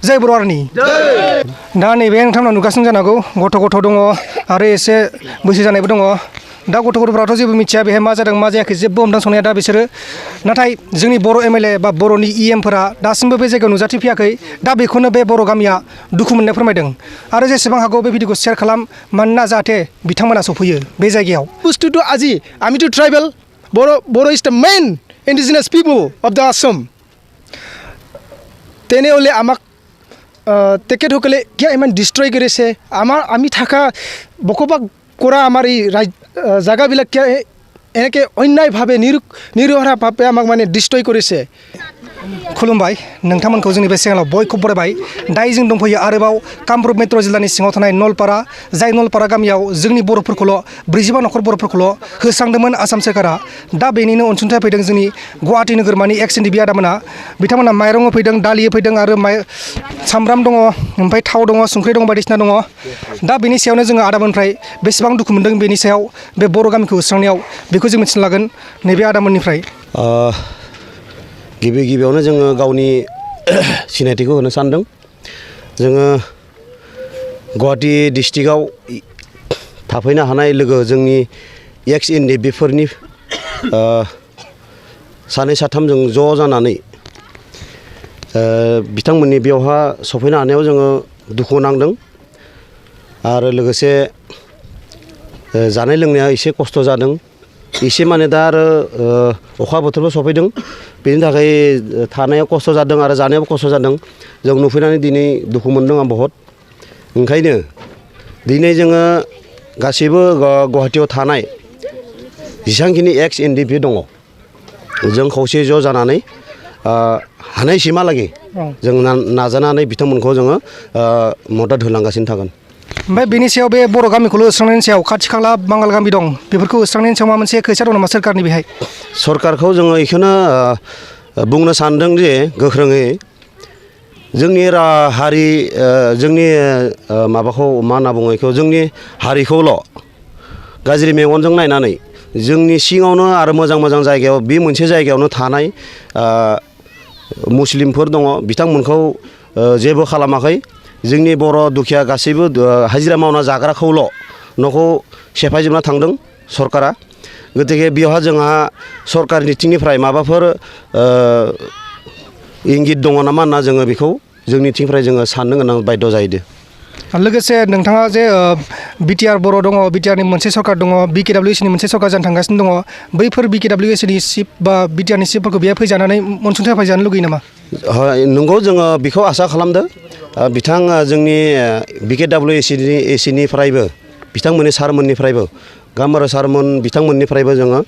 जय बर' हारिनि दा नैबे नोंथांमोना नुगासिनो जानांगौ गथ' दङ आरो एसे बैसो जानायबो दङ दा गथ'फोराथ' जेबो मिथिया बेहाय मा जादों मा जायाखै जेबो हमदांस'नाया दा बिसोरो नाथाय जोंनि बर' एमएलए बा बर'नि इएमफोरा दासिमबो बे जायगायाव नुजाथिफैयाखै दा बेखौनो बे बर' गामिया दुखु मोननाय फोरमायदों आरो जेसेबां हागौ बे भिडिअखौ शेयार खालाम मानोना जाहाथे बिथांमोना सफैयो बे जायगायाव बुस्थुটো আজি আমিতো ট্রাইবেল বড় is the main indigenous people of the Assam তেনেহ'লে আমাক তেখেতসকলে কিয় ইমান ডিষ্ট্ৰয় কৰিছে আমি থকা বসবাস কৰা আমাৰ এই জাগাবিলাক কিয় এনেকৈ অন্যায়ভাৱে নিৰহৰাভাৱে আমাক মানে ডিষ্ট্ৰয় কৰিছে खुलुमबाय नोंथांमोनखौ जोंनि बे चेनेलाव बयखौबो बरायबाय दायो जों दंफैयो आरोबाव कामरुप मेट्र' जिल्लानि सिङाव थानाय नलपारा जाय नलपारा गामियाव जोंनि बर'फोरखौल' 45 नखर बर'फोरखौल' होस्रांदोंमोन आसाम सोरखारा दा बेनिनो अनसुंथाइ फैदों जोंनि गुवाहाटी नोगोरमानि एक्स एनडिपि आदामोना बिथांमोना माइरं होफैदों दालि होफैदों आरो सामब्राम दङ ओमफ्राय थाव दङ संख्रि दङ बायदिसिना दङ दा बेनि सायावनो जोङो आदामोननिफ्राय बेसेबां दुखु मोनदों बेनि सायाव बे बर' गामिखौ होस्रांनायाव बेखौ जों मिथिनो लागोन नैबे आदामोननिफ्राय गिबियावनो जोङो गावनि सिनायथिखौ होनो सानदों जोङो गुवाहाटी डिस्ट्रिक्टआव थाफैनो हानाय लोगो जोंनि एक्स एनडिपिफोरनि सानै साथामजों ज' जानानै बिथांमोननि बेयावहा सफैनो हानायाव जोङो दुखु नांदों आरो लोगोसे जानाय लोंनाया एसे खस्थ' जादों एसे माने दा आरो अखा बोथोरबो सफैदों बेनि थाखाय थानायाव खस्थ' जादों आरो जानायावबो खस्थ' जादों जों नुफैनानै दिनै दुखु मोनदों आं बहुत ओंखायनो दिनै जोङो गासैबो गुवाहाटीयाव थानाय जेसांखिनि एक्स एनडिपि दङ जों खौसे ज' जानानै हानायसिमहालागै जों नाजानानै बिथांमोनखौ जोङो मदद होलांगासिनो थागोन ओमफ्राय बेनि सायाव बे बर' गामिखौल' होस्रांनायनि सायाव खाथि खाला बांगाल गामि दं बेफोरखौ होस्रांनायनि सायाव माबा मोनसे खैसा दं नामा सोरखारनि बेहाय सरकारखौ जोङो बेखौनो बुंनो सानदों जे गोख्रोङै जोंनि हारि जोंनि माबाखौ मा होनना बुङो बेखौ जोंनि हारिखौल' गाज्रि मेगनजों नायनानै जोंनि सिङावनो आरो मोजां जायगायाव बे मोनसे जायगायावनो थानाय मुस्लिमफोर दङ बिथांमोनखौ जेबो खालामाखै जोंनि बर' दुखिया गासैबो हाजिरा मावना जाग्राखौल' न'खौ सेफायजोबना थांदों सरकारा गतिके बेवहा जोंहा सरकारनिथिंनिफ्राय माबाफोर इंगित दङ नामा होनना जोङो बेखौ जोंनिथिंनिफ्राय जोङो साननो गोनां बायद' जाहैदों लोगोसे नोंथाङा जे बिटिआर बर' दङ बिटिआरनि मोनसे सरकार दङ बिकेडब्लिउएसनि मोनसे सरकार जानो थांगासिनो दङ बैफोर बिकेडब्लिउएसनि चिफ बा बिटिआरनि चिफफोरखौ बेहाय फैजानानै अनसुंथाइ फैजानो लुगैयो नामा नंगौ जोङो बेखौ आसा खालामदों बिथां जोंनि बिकेडब्लिउएसनिफ्रायबो बिथांमोननि सारमोननिफ्रायबो गामोर सारमोन बिथांमोननिफ्रायबो जोङो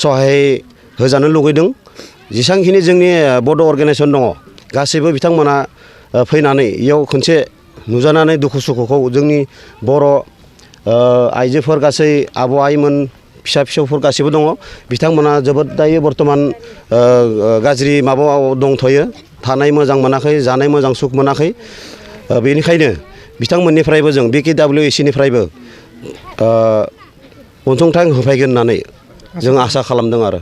सहाय होजानो लुगैदों जेसांखिनि जोंनि बड' अर्गेनाइजेसन दङ गासैबो बिथांमोना फैनानै इयाव खनसे नुजानानै दुखु सुखुखौ जोंनि बर' आइजोफोर गासै आब' आइमोन फिसा फिसौफोर गासैबो दङ बिथांमोना जोबोद दायो बर्थमान गाज्रि माबायाव दंथ'यो थानाय मोजां मोनाखै जानाय मोजां सुख मोनाखै बेनिखायनो बिथांमोननिफ्रायबो जों बिकेडब्लिउएसनिफ्रायबो अनसुंथाइ होफैगोन होननानै जों आसा खालामदों आरो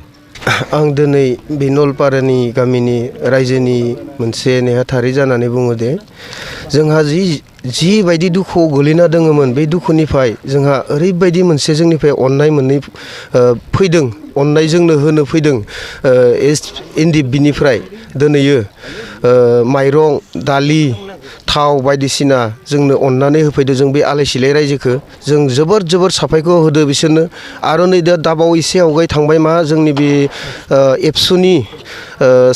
आं दिनै बे नलपारानि गामिनि रायजोनि मोनसे नेहाथारि जानानै बुङो दे जोंहा जिबायदि दुखुआव गोलैना दङमोन बे दुखुनिफ्राय जोंहा ओरैबायदि मोनसे जोंनिफ्राय अननाय मोननै फैदों अननाय जोंनो होनो फैदों एनडिपिनिफ्राय दिनैयो माइरं दालि थाव बायदिसिना जोंनो अननानै होफैदों जों बे आलाय सिलाय रायजोखौ जों जोबोर साफायखर होदो बिसोरनो आरो नै दा दाबाव एसे आवगाय थांबाय मा जोंनि बे एबसुनि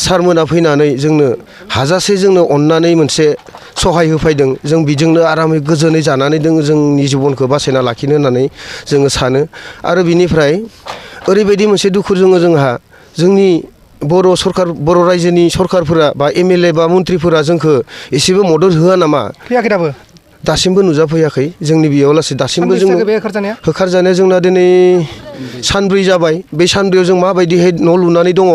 सारमोना फैनानै जोंनो हाजासे जोंनो अननानै मोनसे सहाय होफैदों जों बिजोंनो आरामै गोजोनै जानानै दङ जोंनि जिबनखौ बासायना लाखिनो होननानै जोङो सानो आरो बिनिफ्राय ओरैबायदि मोनसे दुखु दङ जोंहा जोंनि बर' रायजोनि सरकारफोरा बा एमएलए बा मन्थ्रिफोरा जोंखौ एसेबो मदद होआ नामा फैयाखै दासिमबो नुजाफैयाखै जोंनि बेयाव लासै दासिमबो जों होखारजानाया जोंना दिनै सानब्रै जाबाय बे सानब्रैयाव जों माबायदिहाय न' लुनानै दङ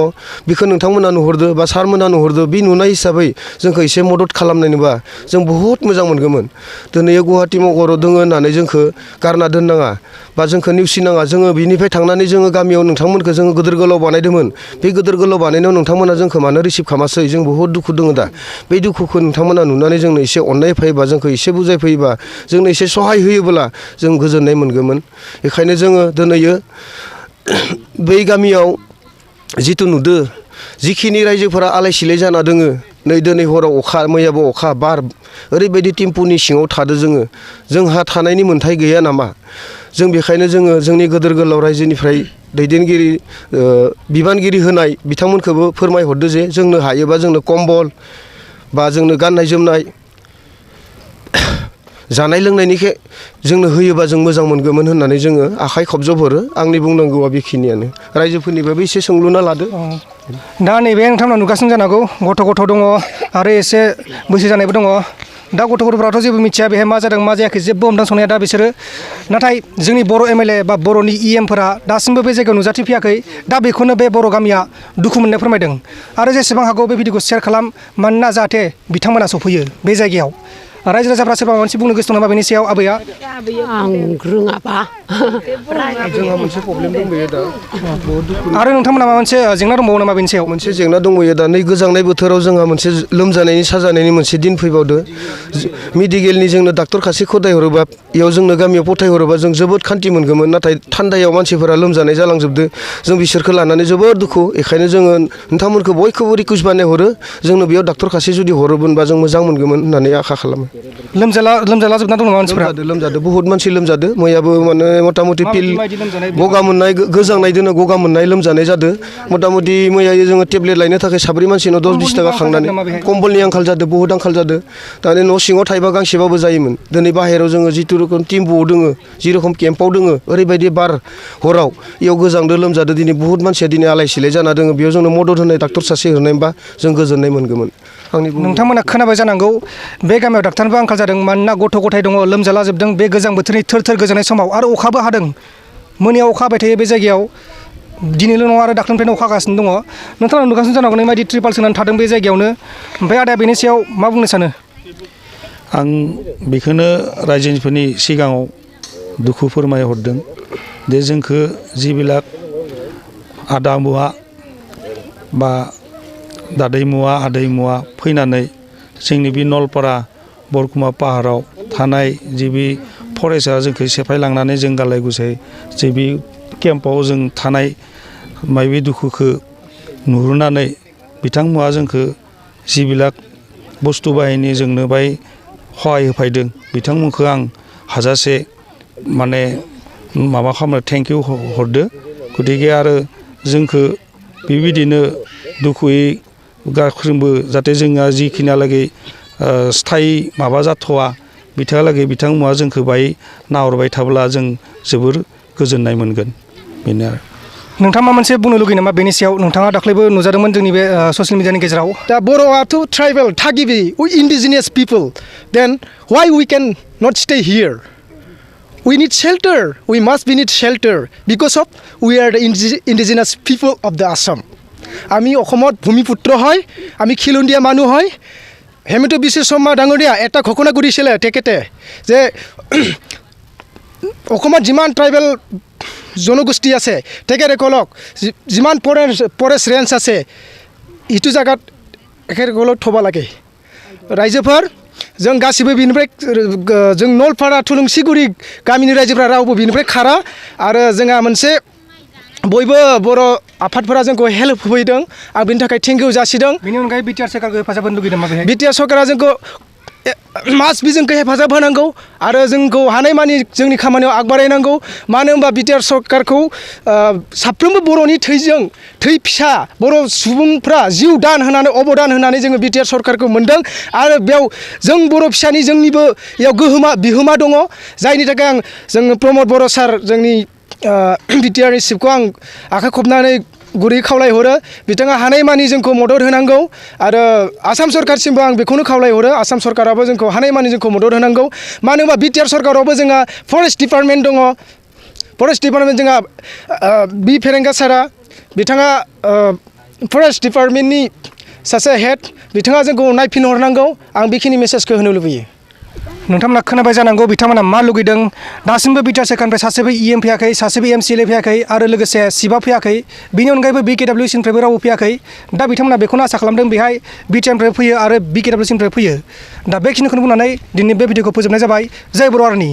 बेखौ नोंथांमोना नुहुरदो बा सारमोना नुहुरदो बे नुनाय हिसाबै जोंखौ एसे मदद खालामनायनोबा जों बहुद मोजां मोनगौमोन दिनै गुवाहाटि नगराव दङ होननानै जोंखौ गारना दोननाङा बा जोंखौ नेवसिनाङा जोङो बिनिफ्राय थांनानै जोङो गामियाव नोंथांमोनखौ जोङो गिदिर गोलाव बानायदोंमोन बे गिदिर गोलाव बानायनायाव नोंथांमोना जोंखौ मानो रिसिभ खालामासै जों बहुद दुखु दङ दा बे दुखुखौ नोंथांमोना नुनानै जोंनो एसे अननाय फैयोबा जोंखौ एसे बुजायफैयोबा जोंनो एसे सहाय होयोब्ला जों गोजोननाय मोनगौमोन बेखायनो जोङो दिनैयो बै गामियाव जिथु नुदो जिखिनि रायजोफोरा आलाय सिलाय जाना दोङो नै दिनै हराव अखा मैयाबो अखा बार ओरैबायदि टेम्पुनि सिङाव थादो जोंहा थानायनि मोन्थाय गैया नामा जों बेखायनो जोङो जोंनि गोदोर गोलाव रायजोनिफ्राय दैदेनगिरि बिबानगिरि होनाय बिथांमोनखौबो फोरमायहरदो जे जोंनो हायोबा जोंनो कम्बल बा जोंनो गाननाय जोमनाय जानाय लोंनायनिखे जोंनो होयोबा जों मोजां मोनगौमोन होननानै जोङो आखाइ खबजबहरो आंनि बुंनांगौआ बेखिनियानो रायजोफोरनिबाबो एसे सोंलुना लादो दा नैबे नोंथांमोना नुगासिनो जानो हागौ गथ' दङ आरो एसे बैसो जानायबो दङ दा गथ'फोराथ' जेबो मिथिया बेहाय मा जादों मा जायाखै जेबो हमदांस'नाया दा बिसोरो नाथाय जोंनि बर' एमएलए बा बर'नि इएमफोरा दासिमबो बे जायगायाव नुजाथिफैयाखै दा बेखौनो बे बर' गामिया दुखु मोननाय फोरमायदों आरो जेसेबां हागौ बे भिडिअखौ शेयार खालाम मानोना जाहाथे बिथांमोना सफैयो बे जायगायाव रायजो राजाफ्रा सोरबा मोनसे बुंनो गोसो दं नामा बेनि सायाव आबैया आं रोङाबा जोंहा मोनसे प्रब्लेम दंबायो दा बहुद दुखु आरो नोंथांमोना माबा मोनसे जेंना दंबावो नामा बेनि सायाव मोनसे जेंना दंबायो दा नै गोजांनाय बोथोराव जोंहा मोनसे लोमजानायनि साजानायनि मोनसे दिन फैबावदो मेडिकेलनि जोंनो डाक्टर खासे खदायहरोबा इयाव जोंनो गामियाव फथायहरोबा जों जोबोद खान्थि मोनगौमोन नाथाय थान्दायाव मानसिफोरा लोमजानाय जालांजोबदो जों बिसोरखौ लानानै जोबोद दुखु बेखायनो जोङो नोंथांमोनखौ बयखौबो रिकुवेस्ट बानायहरो जोंनो बेयाव डाक्टर खासे जुदि हरोमोनबा जों मोजां मोनगौमोन होननानै आखा खालामो लोमजाला जोबना दं नामा मानसिफोरा लोमजादो बहुत मानसि लोमजादो मैयाबो माने मथा मथि पिल गगा मोननाय गोजांनाय दोनो गगा मोननाय लोमजानाय जादो मथा मथि मैया जोङो टेब्लेट लायनो थाखाय साब्रै मानसिनाव 10-20 थाखा खांनानै कम्बलनि आंखाल जादो बहुत आंखाल जादो दानि न' सिङाव थायोबा गांसेबाबो जायोमोन दिनै बाहेराव जोङो जिथु रोखोम टिम्बुआव दोङो जेरखम केम्पआव दोङो ओरैबायदि बार हराव इयाव गोजांदो लोमजादो दिनै बहुत मानसिया दिनै आलाय सिलाय जाना दोङो बेयाव जोंनो मदद होनाय डाक्टर सासे होनायबा जों गोजोननाय मोनगौमोन नोंथांमोना खोनाबाय जानांगौ बे गामियाव डाक्टारनिबो आंखाल जादों मानोना गथ' गथाय दङ लोमजाला जोबदों बे गोजां बोथोरनि थोर गोजांनाय समाव आरो अखाबो हादों मोनायाव अखा हाबाय थायो बे जायगायाव दिनैल' नङा आरो दाख्लैनिफ्रायनो अखा हागासिनो दङ नोंथाङा नुगासिनो जानांगौ नैबायदि ट्रिपाल सोनानै थादों बे जायगायावनो ओमफ्राय आदाया बेनि सायाव मा बुंनो सानो आं बेखौनो रायजोफोरनि सिगाङाव दुखु फोरमायहरदों दे जोंखौ जिबिलाक आदामुवा बा दादैमुवा आदैमुवा फैनानै जोंनि बे नलपारा बरकुमा पाहाराव थानाय जि बे फरेस्टआ जोंखौ सेफायलांनानै जों गालाय गुजाय जे बे केम्पआव जों थानाय माबे दुखुखौ नुहुरनानै बिथांमोना जोंखौ जिबिलाक बुस्थु बाहायनि जोंनो बाय सहाय होफैदों बिथांमोनखौ आं हाजासे माने माबा खालामनो थेंक इउ हरदो गतिके आरो जोंखौ बेबायदिनो दुखुयै गाख्रोमबो जाहाथे जोंहा जिखिनियालागै स्थायी माबा जाथ'वा बिथांहालागै बिथांमोना जोंखौ बाय नाहरबाय थाब्ला जों जोबोर गोजोननाय मोनगोन बेनो आरो नोंथाङा मा मोनसे बुंनो लुगैयो नामा बेनि सायाव नोंथाङा दाख्लैबो नुजादोंमोन जोंनि बे ससियेल मिडियानि गेजेराव दा बर'आथ' ट्राइबेल थागिबि we indigenous people then why we can not stay here we need shelter we must be need shelter because of we are the indigenous people of the Assam আমি অসমত ভূমিপুত্ৰ হয় আমি খিলঞ্জীয়া মানুহ হয় হেমন্ত বিশ্ব শৰ্মা ডাঙৰীয়া এটা ঘোষণা কৰিছিলে তেখেতে যে অসমত যিমান ট্ৰাইবেল জনগোষ্ঠী আছে তেখেতসকলক যিমান ফৰেষ্ট ৰেঞ্জ আছে ইটো জায়গাত তেখেতসকলক থ'ব লাগে ৰাইজोফोर जों गासिबो बिनिफ्राय जों नलपारा थुलुंसिगुरि गामिनि रायजोफ्रा रावबो बिनिफ्राय खारा आरो जोंहा मोनसे बयबो बर' आफादफोरा जोंखौ हेल्प होफैदों आं बिनि थाखाय थेंक इउ जासिदों बेनि अनगायै बिटिआर सरकारखौ हेफाजाब होनो लुगैदों नामा बेहाय बिटिआर सरकारा जोंखौ मास्ट बि जोंखौ हेफाजाब होनांगौ आरो जोंखौ हानायमानि जोंनि खामानियाव आगबारायनांगौ मानो होनबा बिटिआर सरकारखौ साफ्रोमबो बर'नि थैजों थै फिसा बर' सुबुंफ्रा जिउ दान होनानै अबदान होनानै जोङो बिटिआर सरकारखौ मोनदों आरो बेयाव जों बर' फिसानि जोंनिबो बेयाव बिहोमा दङ जायनि थाखाय आं जों प्रमद बर' सार जोंनि बिटिआरनि चिफखौ आं आखाइ खबनानै गुरै खावलायहरो बिथाङा हानायमानि जोंखौ मदद होनांगौ आरो आसाम सरकारसिमबो आं बेखौनो खावलायहरो आसाम सरकाराबो जोंखौ हानायमानि जोंखौ मदद होनांगौ मानो होनबा बिटिआर सरकारावबो जोंहा फरेस्ट डिपार्टमेन्ट दङ फरेस्ट डिपार्टमेन्ट जोंहा बि फेरेंगा सारा बिथाङा फरेस्ट डिपार्टमेन्टनि सासे हेड बिथाङा जोंखौ नायफिनहरनांगौ आं बेखिनि मेसेजखौ होनो लुबैयो नोंथांमोना खोनाबाय जानांगौ बिथांमोना मा लुगैदों दासिमबो बिटिआर सोरखारनिफ्राय सासेबो इएम फैयाखै सासेबो एमसिएलए फैयाखै आरो लोगोसे सिबा फैयाखै बिनि अनगायैबो बिकेडब्लिउसिनिफ्रायबो रावबो फैयाखै दा बिथांमोना बेखौनो आसा खालामदों बेहाय बिटिआरनिफ्राय फैयो आरो बिकेडब्लिउसिनिफ्राय फैयो दा बेखिनिखौनो बुंनानै दिनै बे भिडिअखौ फोजोबनाय जाबाय जय बर' आर्मि